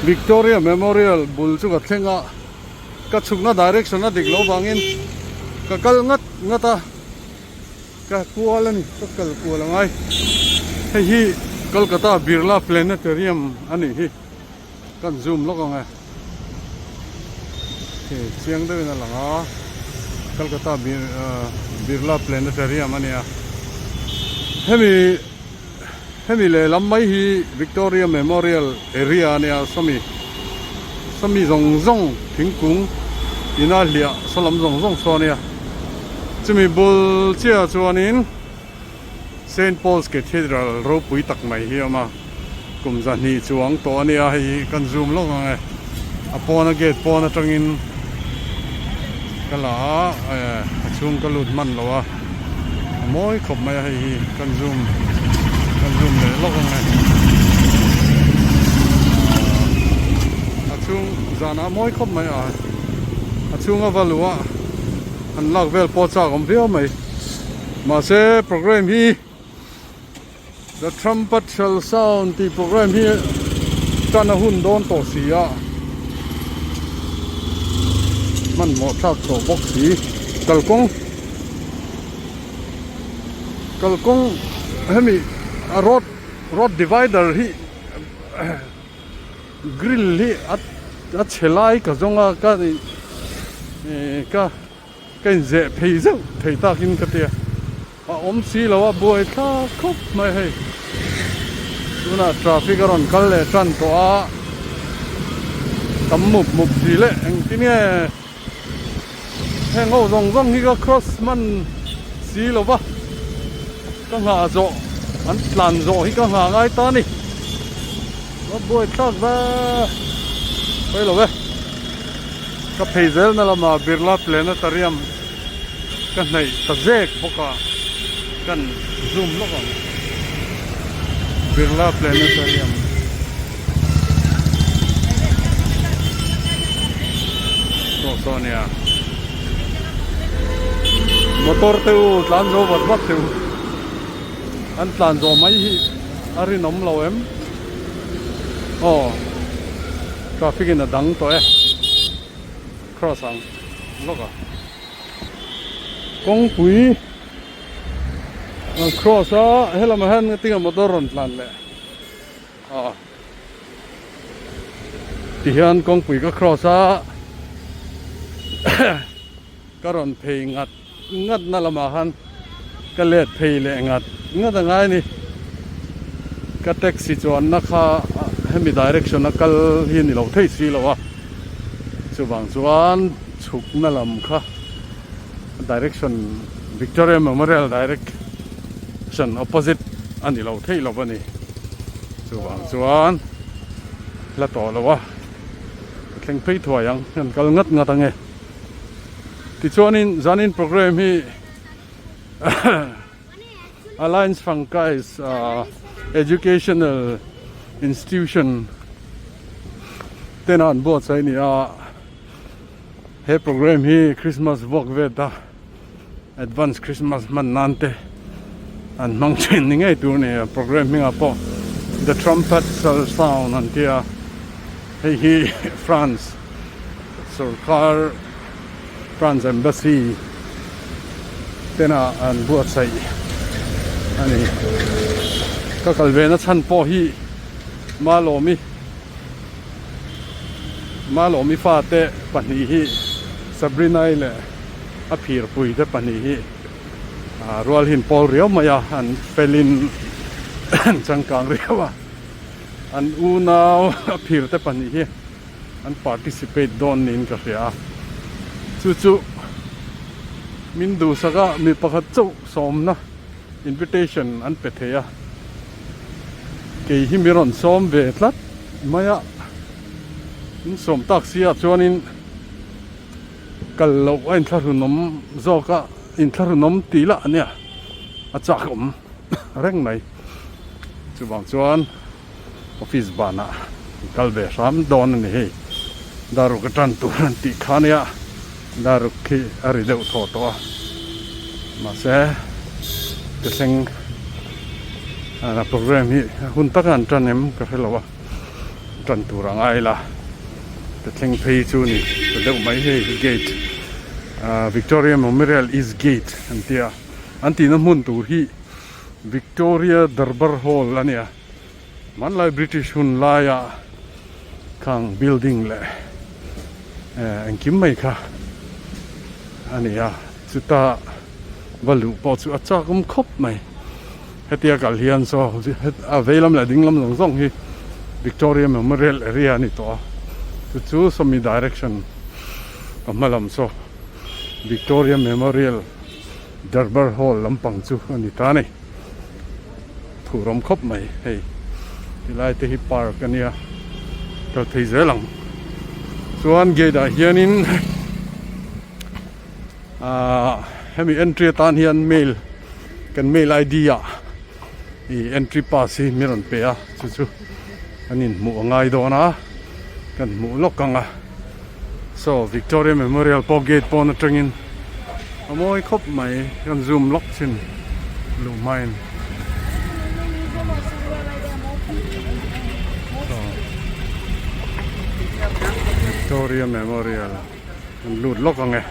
Victoria Memorial bul chu ka thleng a, ka chhukna direction a dik loh vangin ka kal ngat ngat a, ka kual a ni, ka kal kual a ngai. Hei hi Kolkata Birla Planetarium a nih hi. Kan zoom lawk ang e. Hei chiang deuhin a lang a, Kolkata Birla Planetarium a nia. Hemi hemi lehlam mai hi Victoria Memorial area a nia, sawmi sawmi zawng zawng thingkung ina hliah saw lam zawng zawng saw a nia. Chumi bul chiahah chuanin. Saint Paul's Cathedral ropui tak mai hi a awm a, kum zahnih chuang tawh a nia hei hi kan zoom lawk ang e, a pawna gate pawn atangin ka la a, a chhung ka lut hman lo a, a mawi khawp mai a hei hi kan zoom kan zoom leh lawk ang e, a chhung zanah a mawi khawp mai a, a chhunga va luh a an lak vel pawh chak awm viau mai. Mahse program hi The Trumpet Shall Sound tih program hi tan a hun dawn tawh si a, hmanhmawh thlak tawh bawk si. Kalkawng kalkawng hemi a road road divider hi grill hi a chhe lai ka zawng a ka ka. Ka inzeh phei zeuh thei takin ka tia, a awm si lo a buai thlak khawp mai hei. Tunah traffic a rawn kal leh tan tawh a, tam mup mup si leh engtin nge heng ho zawng zawng hi ka cross hman si lo va, ka nghah zawh an tlan zawh hi ka nghah ngai ta a ni. A buai thlak ve pawi lo e. Ka phei zelna lamah Birla Planetarium ka hnaih ta zek bawk a, kan zoom lawk ang. Birla Planetarium. Saw saw ania. Motor te u tlan zo vat vat te u. An tlan zawh mai hi a rinawm lo em? Aw traffic in a dang tawh e cross ang lawk a kawngpui an cross a helamah hian tinge motor rawn tlan leh aw tihian kawngpui ka cross a ka rawn phei ngat ngat na lamah khan ka let phei leh ngat ngat a ngai a ni. Ka taxi chuanna kha hemi direction a kal hi ni lo thei si lo a, chuvang chuan chhukna lam kha direction Victoria Memorial direction opposite a ni lo thei lo a ni. Chuvang chuan hla tawh lo a, ka thleng phei thuai ang, kan kal ngat ngat ang e. Tichuanin zanin program hi Alliance Francaise Educational Institution tena an buatsaih a ni a, he program hi Christmas vuak vet a advance Christmas hman nan te an hmang thin ni ngei tur a ni a, program hmingah pawh The Trumpet Shall Sound an ti a, hei hi France. Sorkar France Embassy tena an buatsaih a ni. Ka kal ve na chhan pawh hi Malawmi Malawmi fate pahnih hi Sabrina-i leh a phirpui te pahnih hi rual hin pawl riau mai a, an felin an changkang riau a, an unau a phirte pahnih hi. an participate dawn niin ka hria a, chu chu min duhsak a mi pakhat chauh sawmna invitation an pe thei a, kei hi mi rawn sawm ve tlat mai a, min sawm tak si ah chuanin kal loh a inthlahrunawm zawk a, inthlahrunawm tih lah ania a chak awm reng mai, chuvang chuan. Office banah kal ve hram dawn a ni hei. Daruk a tan tur an tih kha ania, daruk khi a ri deuh thaw tawh a. Mahse ka thleng a program hi hun taka an tan em ka hre lo a. Tan tur a ngai la ka thleng phei chu ni ta deuh mai hei gate ah Victoria Memorial East Gate an tia an tihna hmun tur hi Victoria Darbar Hall a nia hmanlai British hun laia khang building leh eh engkim mai kha a ni a chuta va luh pawh chu a chak awm khawp mai. Hetia kal hian saw a vei lam leh ding lam zawng zawng hi Victoria Memorial area a ni tawh a, chu chu sawmi direction ka hma lam saw Victoria Memorial Darbar Hall lampang chu a ni ta a ni. Thurawm khawp mai hei tilai te hi park a nia kal thei zel ang chuan gate ah hianin Ahh hemi entry atan hian mail kan mail id ah ih entry pass hi min rawn pe a chu chu kan inhmuh a ngai dawn a kan hmuh lawk ang a saw Victoria Memorial pawh gate pawn atangin a mawi khawp mai kan zoom lawk thin luh hmain. Victoria Memorial. Kan lut lawk ang e.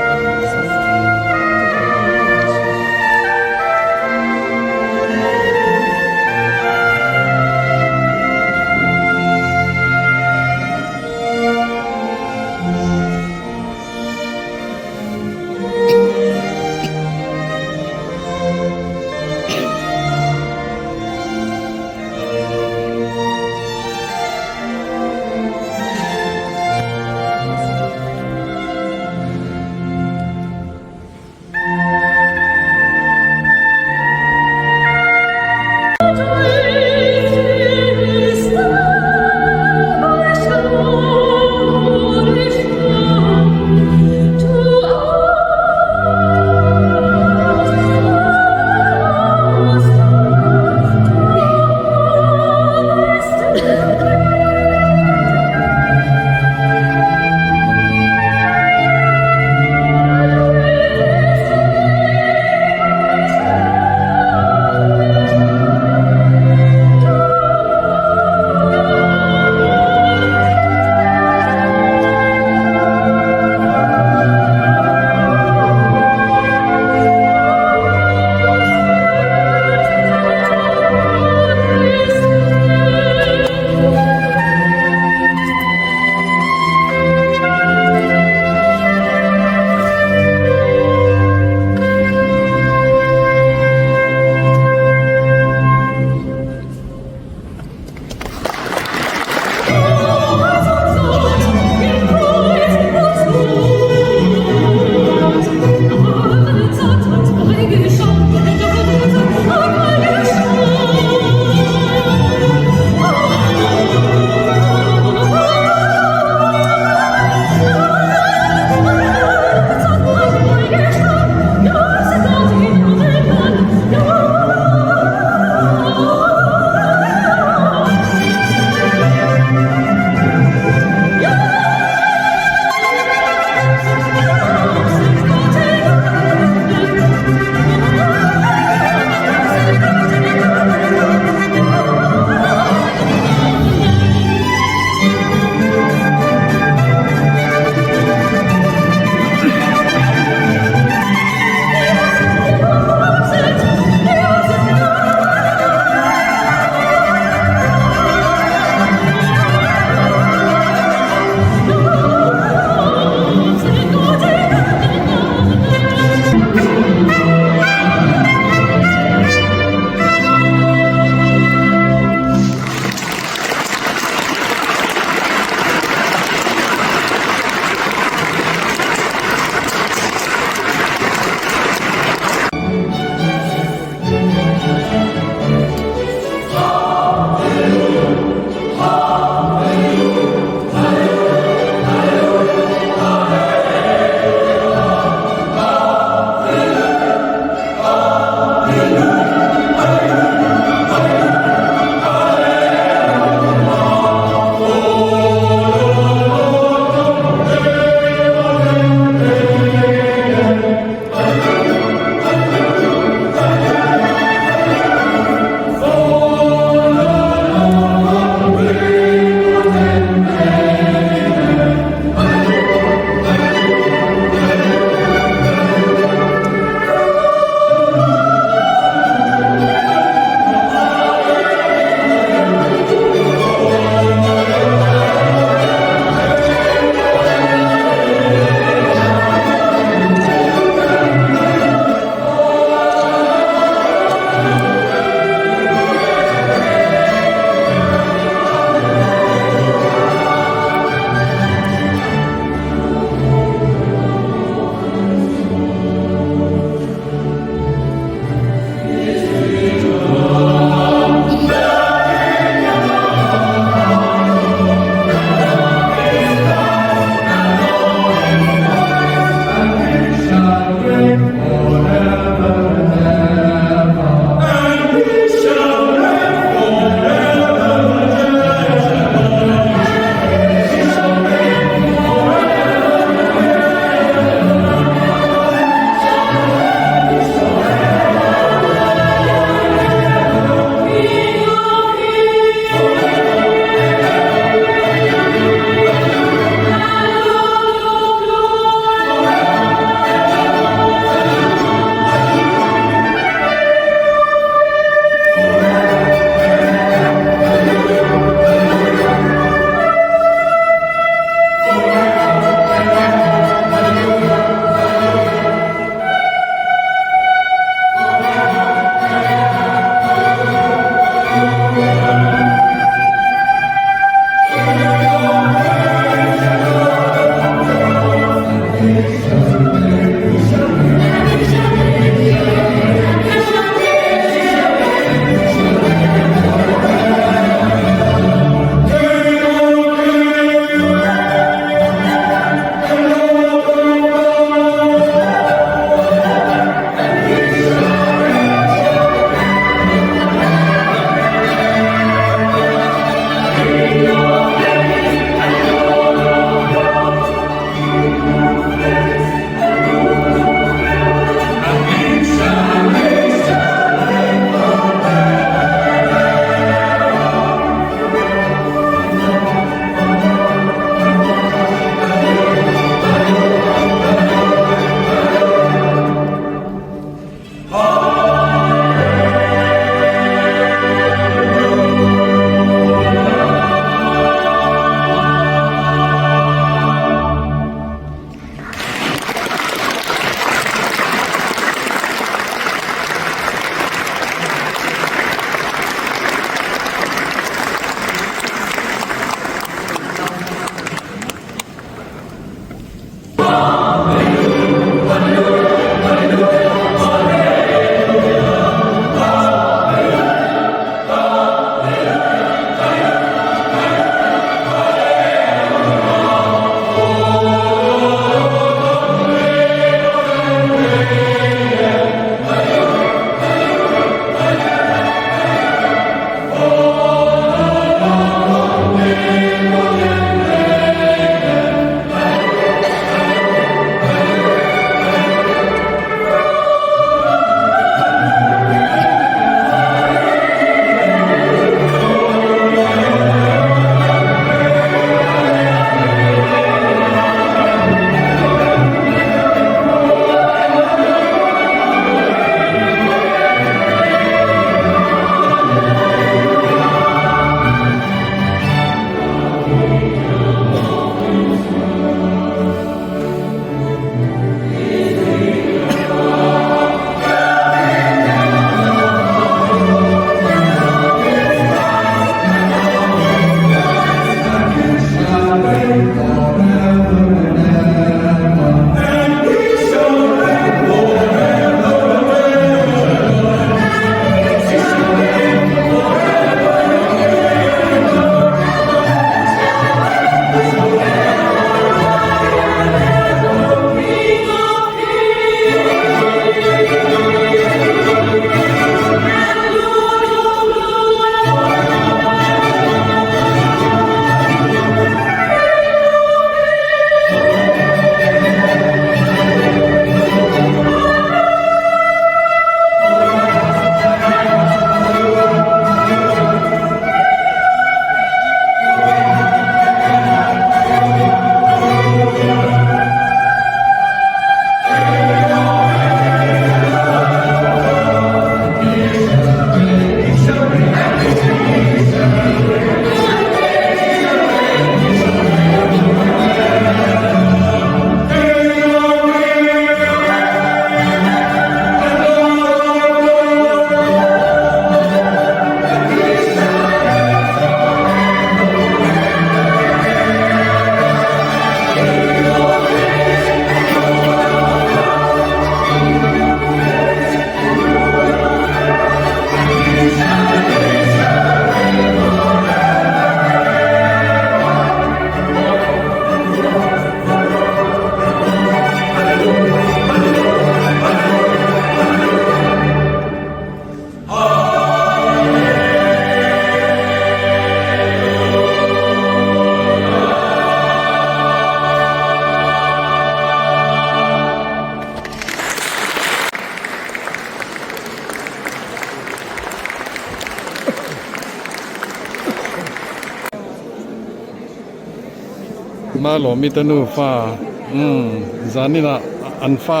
Malawmi te nufa umm zaninah an fa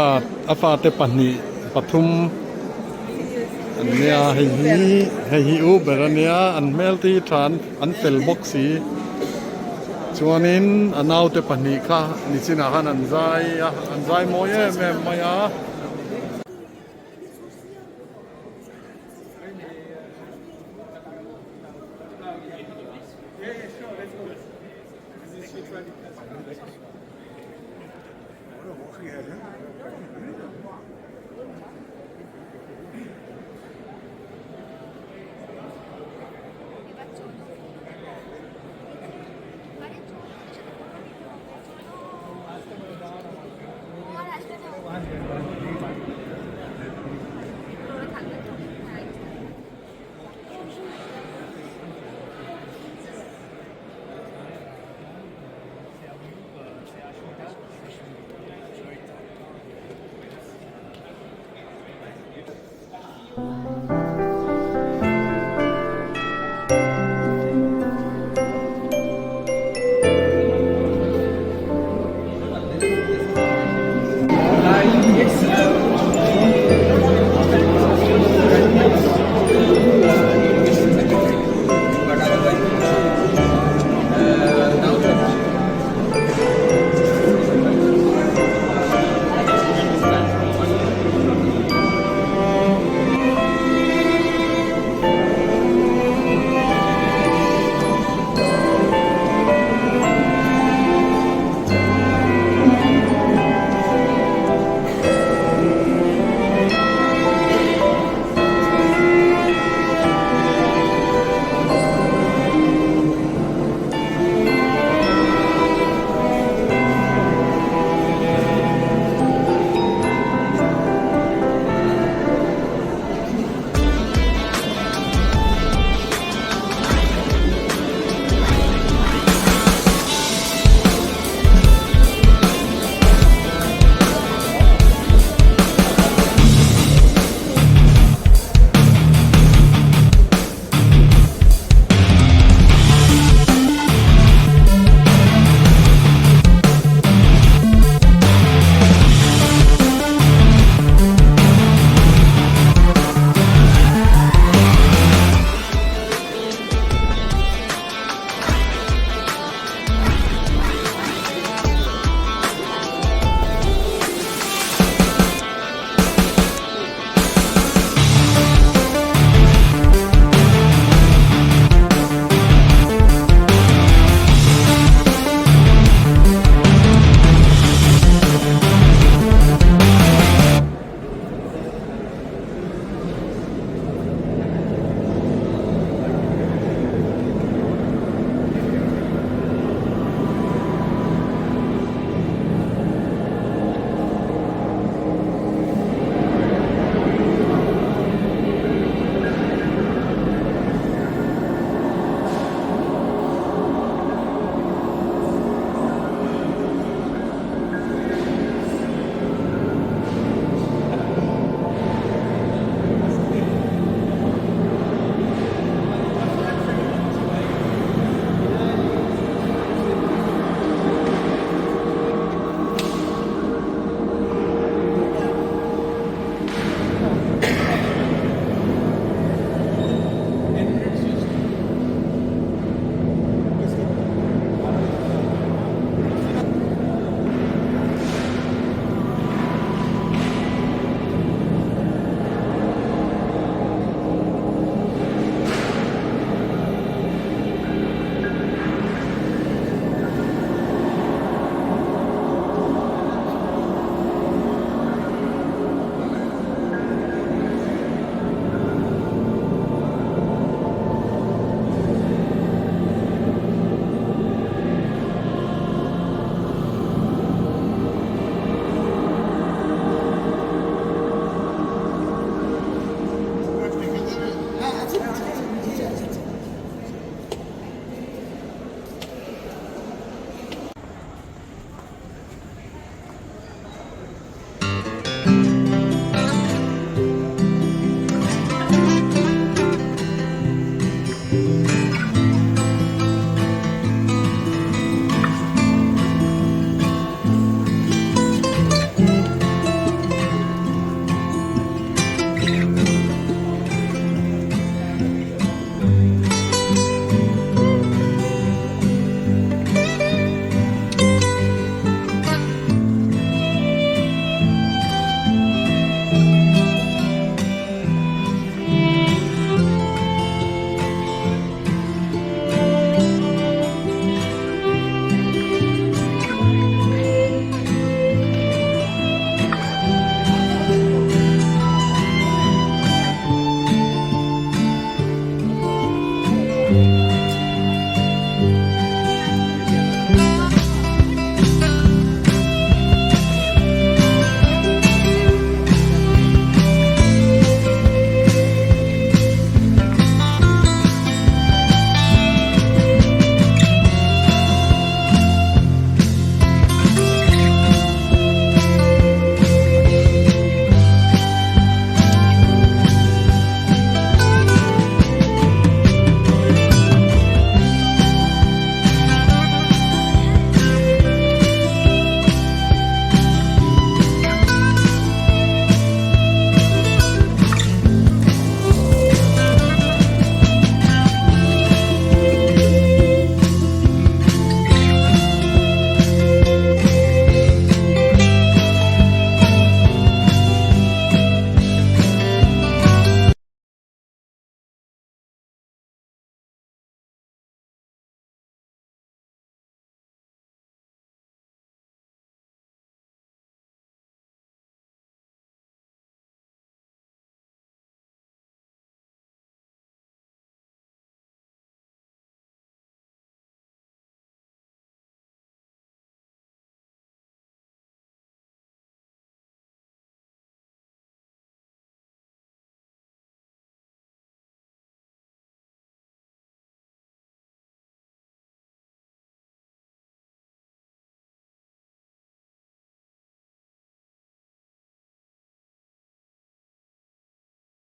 a fate pahnih pathum an nia hei hi hei hi u ber a nia an hmel te hi tha an fel bawk si chuanin a naute pahnih kha nichinah khan an zai a an zai mawi em em mai a.